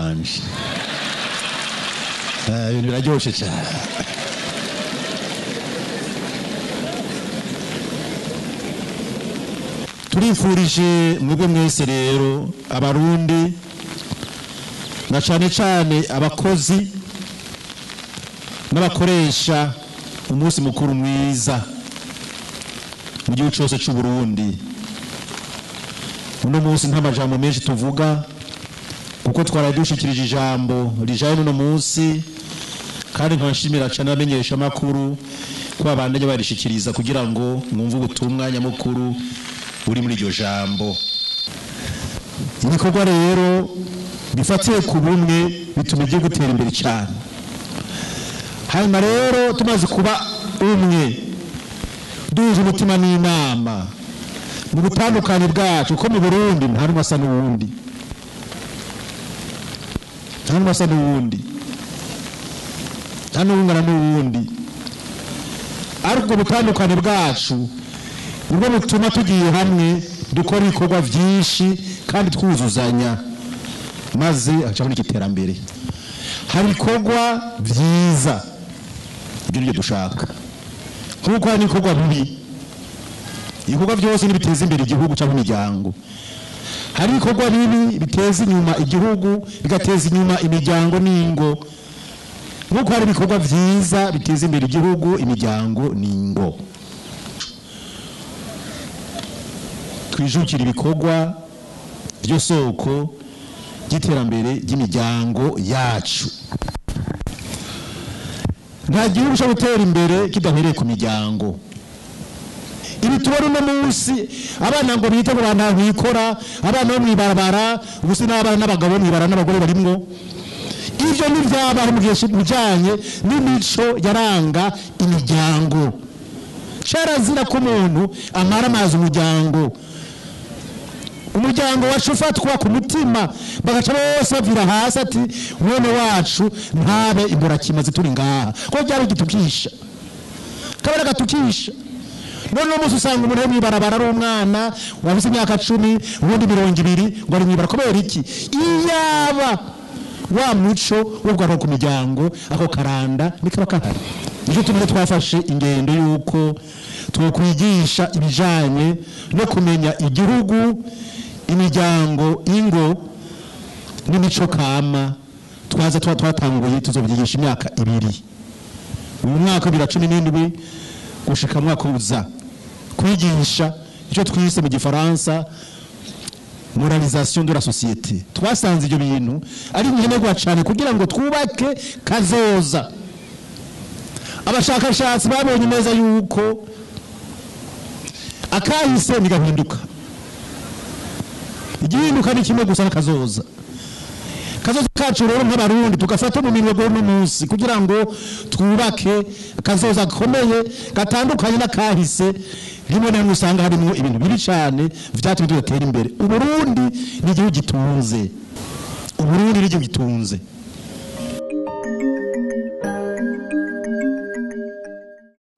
wanje. Ibintu biraryoshe cyane. Turifurije mwebwe mwese rero Abarundi, na cane cane abakozi n'abakoresha, umunsi mukuru mwiza mu gihugu cyose cy'u Burundi. Uno munsi nta majambo menshi tuvuga kuko twaraye dushikirije ijambo rijanye n'uno munsi, kandi nkabashimira cyane abamenyesha makuru ko babandanya barishikiriza kugira ngo mwumve ubutumwa nyamukuru uri muri iryo jambo. Ibikorwa rero bifatiye ku bumwe bituma igihugu gutera imbere cyane. Hanyuma rero tumaze kuba umwe, duhuje umutima n'inama mu butandukane bwacu, ko mu Burundi nta n'umwe asa n'uwundi, nta n'umwe asa n'uwundi, nta n'uwungana n'uwundi, ariko ubwo butandukane bwacu nibwo butuma tugiye hamwe dukora ibikorwa byinshi kandi twuzuzanya, maze hacaboneka iterambere. Hari ibikorwa byiza, ibyo nibyo dushaka, kuko hari n'ibikorwa bibi. Ibikorwa byose ntibiteza imbere igihugu cyangwa imiryango. Hari ibikorwa bibi biteza inyuma igihugu, bigateza inyuma imiryango n'ingo, nk'uko hari ibikorwa byiza biteza imbere igihugu, imiryango n'ingo. Twijukira ibikorwa byo soko ry'iterambere ry'imiryango yacu. Nta gihugu cyo gutera imbere kidahereye ku miryango. Ibi tubona uno munsi, abana ngo bite ngo bantabikora, abana bo mwibarabara, ubusi n'abana n'abagabo mwibarabara n'abagore barimwo. Ivyo ntivyabaho mu gihe bijanye n'imico yaranga imiryango. Carazira ko umuntu amara amazi umuryango. Umuryango wacu ufatwa ku mutima, bagaca bose bavira hasi ati mwene wacu ntabe imborakimazi turi ngaha, ko byari gitukisha, kabara gatukisha. None uno munsi usanga umuntu mwibarabara ari umwana wafise imyaka 10, ubundi 20, ngo ari mwibara kubera iki? Iyaba wa muco wo kugaruka ku miryango, ako karanda nikaba kahari. Nicyo tumwe twafashe ingendo yuko twokwigisha ibijanye no kumenya igihugu, imiryango, ingo n'imico kama. Twaza tuba twatanguye tuzobyigisha imyaka 2, uyu mwaka wa 2017 gushika mwaka uza, kwigisha icyo twise mu Gifaransa moralisation de la société. Twasanze ibyo bintu ari nkenerwa cyane kugira ngo twubake kazoza. Abashakashatsi babonye neza yuko akahise ntigahinduka, igihinduka ni kimwe gusa, n'akazoza. Kazoza kacu rero nk'Abarundi tugafata mu minwe uno munsi kugira ngo twubake kazoza gakomeye gatandukanye n'akahise. Rimwe na rimwe usanga harimo ibintu bibi cyane vyatumye tudatera imbere. Uburundi ni igihugu gitunze, Uburundi ni igihugu gitunze.